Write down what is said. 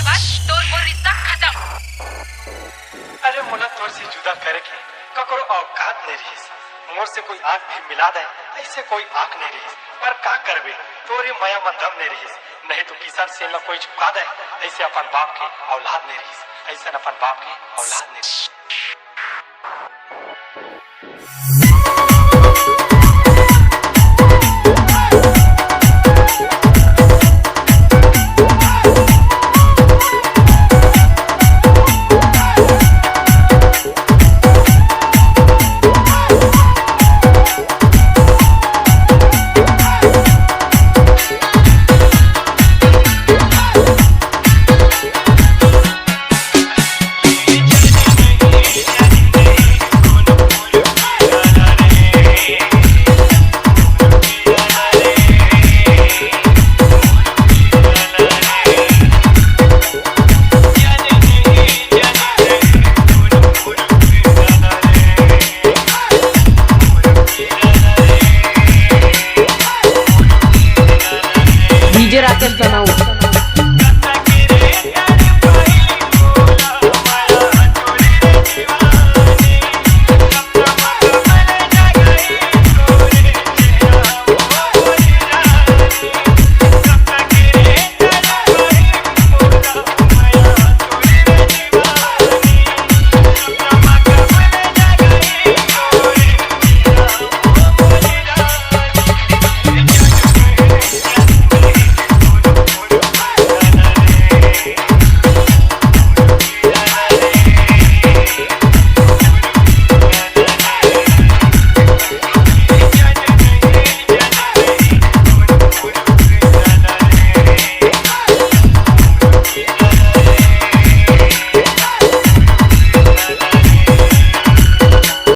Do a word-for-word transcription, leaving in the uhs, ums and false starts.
बस, तोर मोर रिश्ता खतम। अरे मोला तोर से जुदा करे के ककरो औकात नहीं रहिस। मोर से कोई आंख भी मिला दे, ऐसे कोई आंख नहीं रहिस। पर का करबे, तोरे मया म दम नहीं रहिस। नहीं तो किशन सेन ला कोई झुका दे, ऐसे अपन बाप के औलाद नहीं रहिस। ऐसे अपन बाप के औलाद नहीं रहिस।